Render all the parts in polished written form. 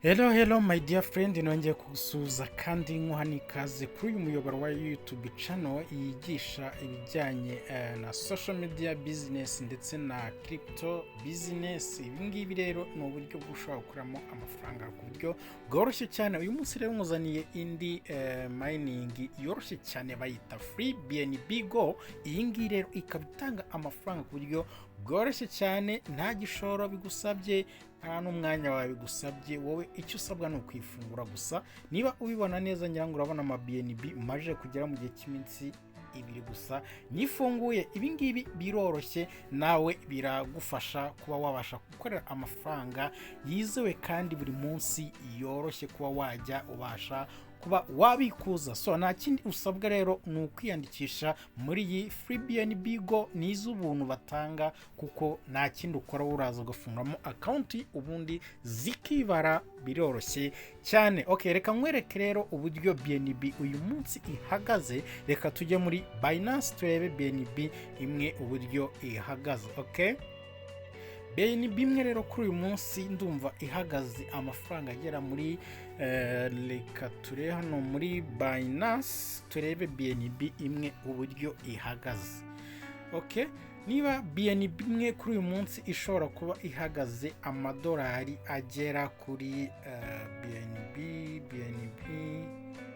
Hello, hello, my dear friend. Nongeye kugusuhuza kandi nkuha n'ikaze kuri uyu muyoboro wa YouTube channel yigisha ibijyanye na social media business ndetse na crypto business. Ibi ngibi rero ni uburyo bw'ushobora gukuramo amafaranga ku buryo bworoshye cyane. Uyu munsi rero nkuzaniye indi mining yoroshye cyane bayita Free BNB Go. Iyi ngiyi rero ikaba itanga amafaranga ku buryo bworoshye cyane, nta gishoro bigusabye, nta n'umwanya wawe bigusabye. Wowe icyo usabwa ni ukwifungura gusa. Niba ubibona neza, ngira ngo urabona ama BNB maje kugera mu gihe cy'iminsi 2 gusa nyifunguye. Ibi ngibi biroroshye, nawe biragufasha kuba wabasha gukorera amafaranga yizewe kandi buri munsi, yoroshye kuba wajya ubasha kuba wabikuza. So nta kindi usabwa rero ni ukwiyandikisha muri iyi Free BNB Go. Ni iz'ubuntu batanga kuko nta kindi ukora, uraza ugafunguramo account ubundi zikibara, biroroshye cyane. Ok, reka nkwereke rero uburyo BNB uyu munsi ihagaze. Reka tujye muri Binance turebe BNB imwe uburyo ihagaze. Ok, BNB imwe rero kuri uyu munsi ndumva ihagaze amafaranga agera muri reka turebe hano muri Binance turebe BNB imwe uburyo ihagaze. Ok, niba BNB imwe kuri uyu munsi ishobora kuba ihagaze amadolari agera kuri BNB, BNB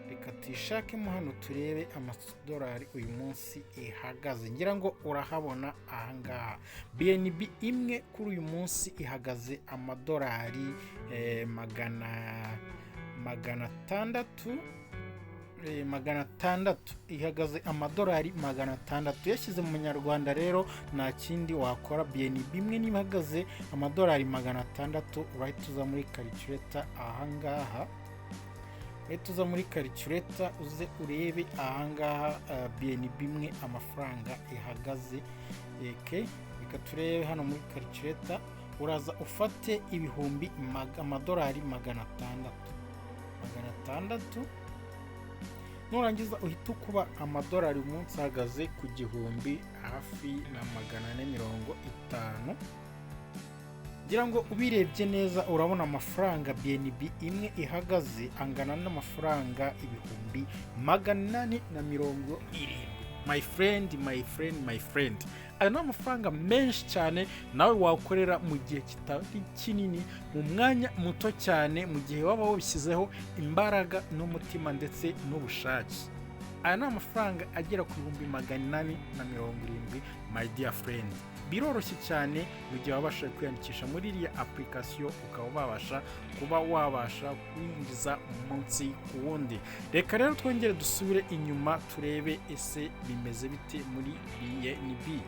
reka tuyishakemo hano turebe amadolari uyu munsi ihagaze. Ngira ngo urahabona ahangaha, BNB imwe kuri uyu munsi ihagaze amadolari 600, 600, ihagaze amadolari 600. Uyashyize mu manyarwanda rero nta kindi wakora. BNB imwe niba ihagaze amadolari 600, urahita uza muri calculator ahangaha, urahita uza muri calculator uze urebe ahangaha BNB imwe amafaranga ihagaze. Okay, reka turebe hano muri calculator. Uraza ufate ibihumbi amadolari 600, 600, nurangiza uhita ukuba amadolari umunsi ahagaze ku gihumbi hafi na 450. Ngira ngo ubirebye neza urabona amafaranga BNB imwe ihagaze angana n'amafaranga 870,000. My friend, my friend, my friend, aya ni amafaranga menshi cyane nawe wakorera mu gihe kitari kinini, mu mwanya muto cyane, mu gihe waba wabishyizeho imbaraga n'umutima ndetse n'ubushake. Aya ni amafaranga agera ku 870,000, my dear friend. Biroroshye cyane mu gihe wabasha kwiyandikisha muri iriya application, ukaba wabasha kuba wabasha kwinjiza umunsi ku wundi. Reka rero twongere dusubire inyuma turebe ese bimeze bite muri BNB.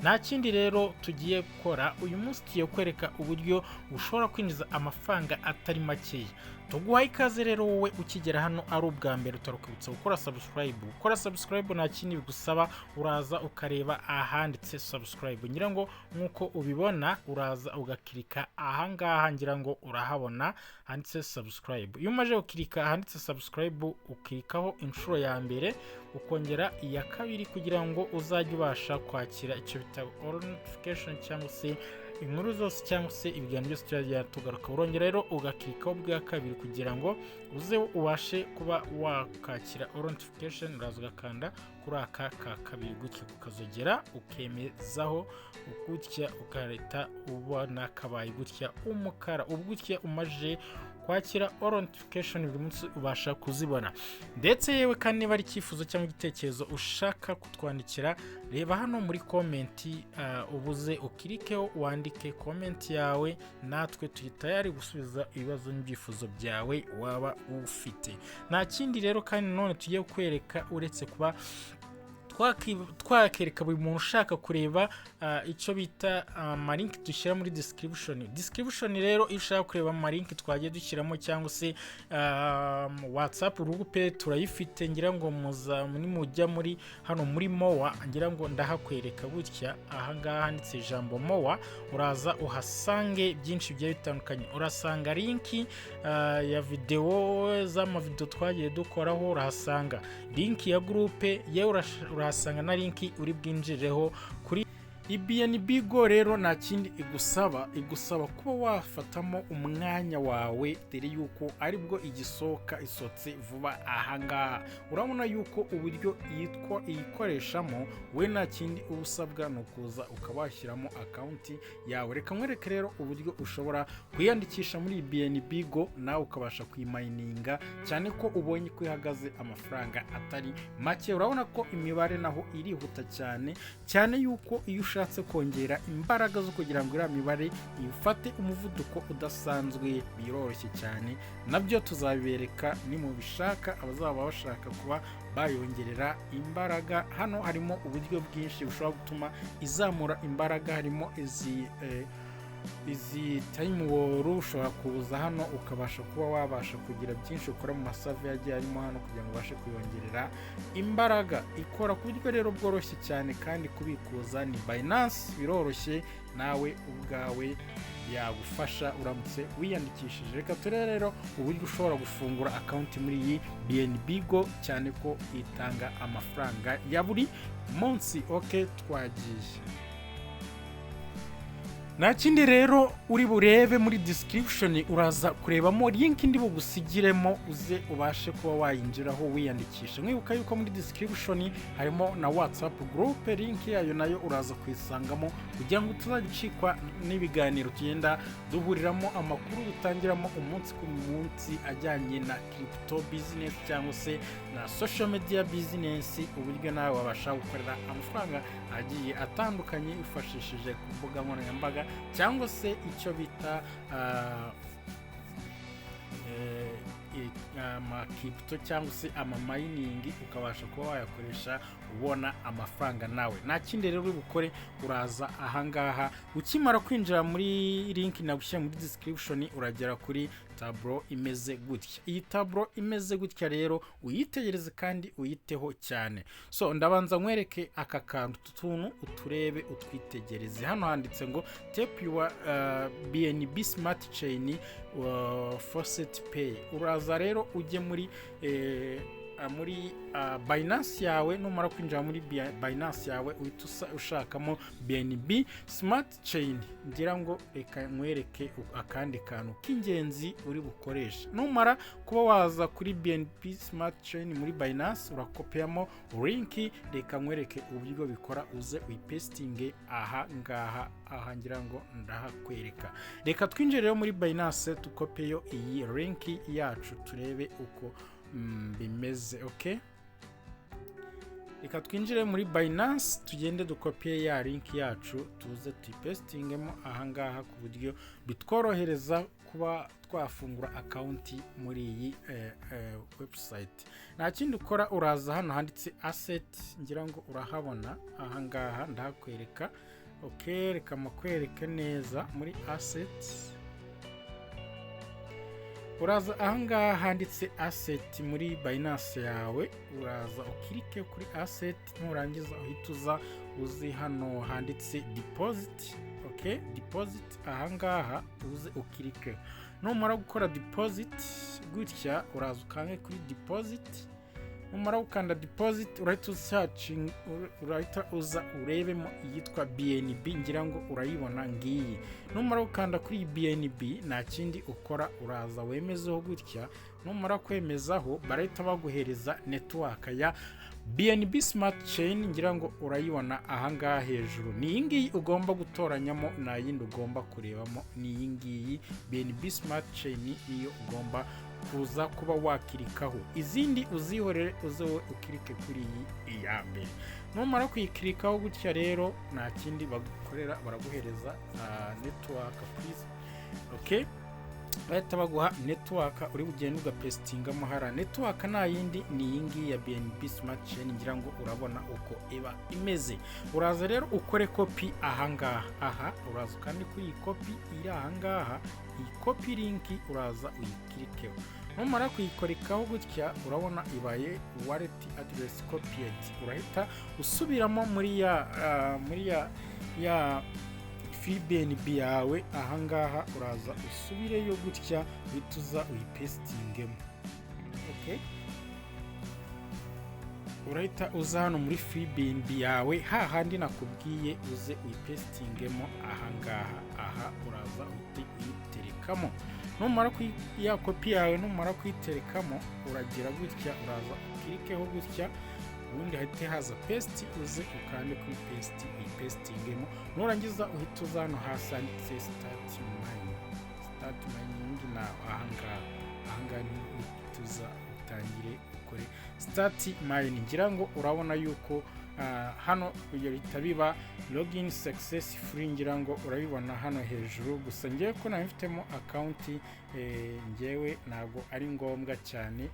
Nta kindi rero tugiye gukora uyu munsi, tugiye kwereka uburyo ushobora kwinjiza amafaranga atari makeya. Tuguhaye ikaze rero wowe ukigera hano ari ubwa mbere, turakwibutsa gukora subscribe. Gukora subscribe nta kindi bigusaba, uraza ukareba ahanditse subscribe. Ngira ngo nk'uko ubibona, uraza ugakirika ahangaha, ngira ngo urahabona handitse subscribe. Iyo umaze gukirika ahanditse subscribe, ukirikaho inshuro ya mbere, ukongera iya kabiri, kugira ngo uzajye ubasha kwakira icyo bita all notification cyangwa se inkuru zose cyangwa se ibiganiro byose tuzajya tugaruka. Urongera rero ugakirikaho bwa kabiri kugira ngo uze ubashe kuba wakakira all notification. Uraza ugakanda kuri aka ka kabiri gutya, ukazogera ukemezaho gutya, ugahita ubona kabaye gutya umukara. Ubu gutya umaze kwakira all notification, buri munsi ubasha kuzibona. Ndetse yewe kandi niba ari icyifuzo cyangwa igitekerezo ushaka kutwandikira, reba hano muri comment, ubuze ukirikeho wandike comment yawe, natwe turi tayari gusubiza ibibazo n'ibyifuzo byawe waba ufite. Nta kindi rero kandi none tugiye kwereka uretse kuba twakereka buri muntu ushaka kureba icyo bita ama link dushyira muri description. Description rero, iyo ushaka kureba ama link twagiye dushyiramo cyangwa se WhatsApp group turayifite. Ngira ngo muza nimujya muri hano muri more, ngira ngo ndahakwereka gutya, ahangaha handitse ijambo more, uraza uhasange byinshi bigiye bitandukanye. Urasanga link ya videwo z'amavidewo twagiye dukoraho, urahasanga link ya group yewe, urahasanga na link uri bwinjireho kuri BNB Go rero nta kindi igusaba, igusaba kuba wafatamo umwanya wawe, dore yuko aribwo igisohoka, isohotse vuba ahangaha. Urabona yuko uburyo yitwa iyikoreshamo, we nta kindi uba usabwa, ni ukuza ukaba washyiramo account yawe. Reka nkwereke rero uburyo ushobora kwiyandikisha muri BNB Go, nawe ukabasha kuyimayininga, cyane ko ubonye ko ihagaze amafaranga atari make. Urabona ko imibare naho irihuta cyane cyane, yuko iyo ushatse kongera imbaraga zo kugira ngo iriya mibare ifate umuvuduko udasanzwe biroroshye cyane. Nabyo tuzabibereka nimubishaka, abazaba bashaka kuba bayongerera imbaraga. Hano harimo uburyo bwinshi bushobora gutuma izamura imbaraga, harimo izi time wall. Ushobora kuza hano ukabasha kuba wabasha kugira byinshi ukora mu ma survey agiye arimo hano kugira ngo ubashe kuyongerera imbaraga. Ikora ku buryo rero bworoshye cyane, kandi kubikuza ni Binance, biroroshye, nawe ubwawe yagufasha uramutse wiyandikishije. Reka turebe rero uburyo ushobora gufungura account muri iyi BNB Go, cyane ko itanga amafaranga ya buri munsi. Ok, twagiye. Nta kindi rero uri burebe muri description, uraza kurebamo link ndi bugusigiremo, uze ubashe kuba wayinjiraho wiyandikisha. Mwibuka yuko muri description harimo na WhatsApp group, link yayo nayo uraza kuyisangamo kugira ngo utazajya ucikwa n'ibiganiro tugenda duhuriramo, amakuru dutangiramo umunsi ku munsi ajyanye na crypto business cyangwa se na social media business, uburyo nawe wabasha gukorera amafaranga agiye atandukanye wifashishije ku mbuga nkoranyambaga cyangwa se icyo bita ama crypto cyangwa se ama mining, ukabasha kuba wayakoresha ubona amafaranga nawe. Nta kindi rero uri bukore, uraza ahangaha. Ukimara kwinjira muri link nagushyira muri description, uragera kuri tableau imeze gutya. Iyi tableau imeze gutya rero uyitegereze kandi uyiteho cyane. So ndabanza nkwereke aka kantu, utu tuntu uturebe, utwitegereze. Hano handitse ngo "Tap your BNB Smart Chain Faucet Pay". Uraza rero ujye muri Binance yawe. Numara kwinjira muri Binance yawe, uhita ushakamo BNB Smart Chain. Ngira ngo reka nkwereke akandi kantu k'ingenzi uri bukoreshe. Numara kuba waza kuri BNB Smart Chain muri Binance, urakopeyamo link. Reka nkwereke uburyo bikora, uze uyipesitinge aha ngaha. Aha ngira ngo ndahakwereka. Reka twinjire rero muri Binance, tukopeyo iyi link yacu, turebe uko bimeze. Ok, reka twinjire muri Binance, tugende dukopiye ya link yacu, tuze tuyipesitingemo ahangaha ku buryo bitworohereza kuba twafungura account muri iyi website. Nta kindi ukora, uraza hano handitse asset, ngira ngo urahabona ahangaha, ndahakwereka. Ok, reka makwereke neza muri asset. Uraza ahangaha handitse asset muri Binance yawe, uraza ukirike kuri asset. Nurangiza uhita uza uzi hano handitse deposit. Ok, deposit ahangaha uze ukirike. Numara gukora deposit gutya, uraza ukange kuri deposit. Numara gukanda deposit, urahita usearching, urahita uza urebemo iyitwa BNB. Ngira ngo urayibona, ngiyi. Numara gukanda kuri iyi BNB, nta kindi ukora, uraza wemezeho gutya. Numara kwemezaho, barahita baguhereza network ya BNB Smart Chain. Ngira ngo urayibona ahangaha hejuru, ni iyi ngiyi ugomba gutoranyamo, nta yindi ugomba kurebamo, ni iyi ngiyi BNB Smart Chain, niyo ugomba kuza kuba wakirikaho. Izindi uzihorere, uze wowe ukirike kuri iyi iya mbere. Numara kuyikirikaho gutya rero, nta kindi bagukorera, baraguhereza network please. Okay, bahita baguha network uri bugende ugapesitingamo hariya. Network nta yindi, ni iyi ngiyi ya BNB Smart Chain. Ngira ngo urabona uko iba imeze. Uraza rero ukore copy ahangaha. Aha uraza kandi kuri iyi copy iri ahangaha, iyi copy link, uraza uyikirikeho. Numara kuyikorekaho gutya, urabona ibaye wallet address copied. Urahita usubiramo muri ya free BNB yawe. Ahangaha uraza usubireyo gutya, uhita uza uyipesitingemo. Okay, Urahita uza hano muri free BNB yawe, hahandi nakubwiye, uze uyipastingemo ahangaha. Aha uraza uhite uyiterekamo. Numara ya copy yawe, numara kuyiterekamo, uragira gutya, uraza uclickeho gutya, ubundi hahite haza paste, uze ukande kuri paste, uyipastingemo. Nurangiza uhite uza hano hasi handitse "start mining". Start mining nawe ahangaha. Ahangaha niho uhita uza utangire ukore start mining. Ngira ngo urabona yuko hano bihita biba login successfully. Ngira ngo urabibona hano hejuru. Gusa ngewe ko nawe mfitemo account, ngewe ntabwo ari ngombwa cyane.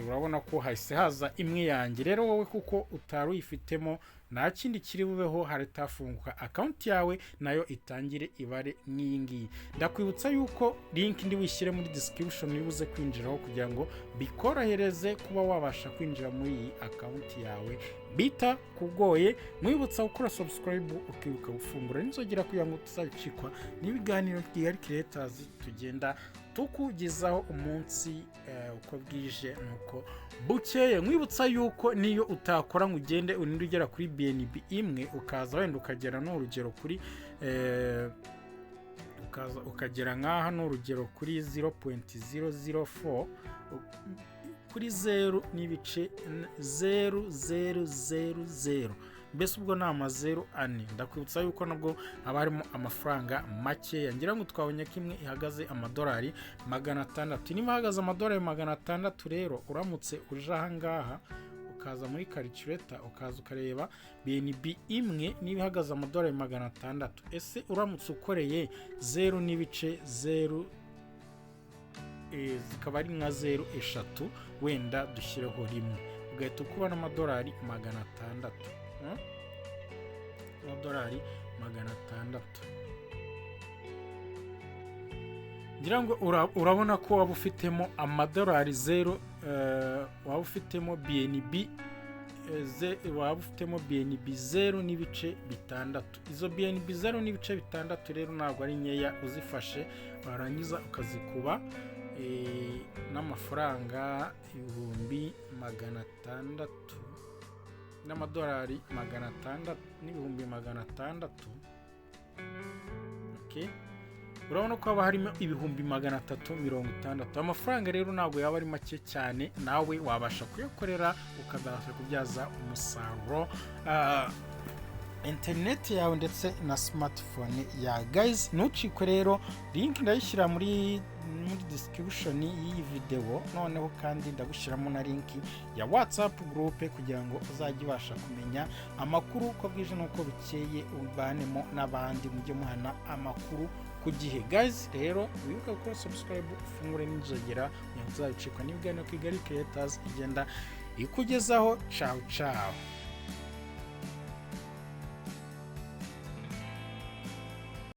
Urabona ko hahise haza imwe yanjye. Rero wowe kuko utari uyifitemo, nta kindi kiri bubeho, harahita hafunguka account yawe, nayo itangire ibare nk'iyi ngiyi. Ndakwibutsa yuko link ndi wishyire muri description, uri buze kwinjiraho kugira ngo bikorohereze kuba wabasha kwinjira muri iyi account yawe bitakugoye. Mwibutsa gukora subscribe, ukibuka gufungura n'inzogera kugira ngo utazabicikwa n'ibiganiro Kigali Creators tugenda tukugezaho umunsi uko bwije nuko bukeye. Nkwibutsa yuko niyo utakora ngo ugende urinde ugera kuri BNB imwe, ukaza wenda ukagera n'urugero kuri ukaza ukagera nk'aha, n'urugero kuri 0.004, kuri 0.0000, mbese ubwo ni amazeru ane. Ndakwibutsa yuko nabwo haba harimo amafaranga makeya. Ngira ngo twabonye ko imwe ihagaze amadolari 600. Niba ihagaze amadolari 600 rero, uramutse uje ahangaha ukaza muri calculator, ukaza ukareba BNB imwe niba ihagaze amadolari 600, ese uramutse ukoreye 0.0, zikaba ari nka zeru eshatu, wenda dushyireho rimwe, ugahita ukuba n'amadolari 600, Amadolari 600, ngira ngo urabona ko waba ufitemo amadolari zeru, waba ufitemo BNB, waba ufitemo BNB 0.6. Izo BNB 0.6 rero ntabwo ari nkeya. Uzifashe warangiza ukazikuba n'amafaranga 600,000, n'amadolari 600 n'600,000, okay. Urabona ko haba harimo 360,000. Amafaranga rero ntabwo yaba ari make cyane, nawe wabasha kuyakorera ukabasha kubyaza umusaruro interineti yawe ndetse na smartphone ya. Guys, ntucikwe rero, link ndayishyira muri description y'iyi video. Noneho kandi ndagushyiramo na link ya WhatsApp group kugira ngo uzajye ubasha kumenya amakuru uko bwije n'uko bukeye, ubanemo n'abandi, mujye muhana amakuru ku gihe. Guys, rero wibuke gukora subscribe, ufungure n'inzogera kugira ngo utazabicikwa n'ibiganiro Kigali Creators igenda ikugezaho. Ciao ciao.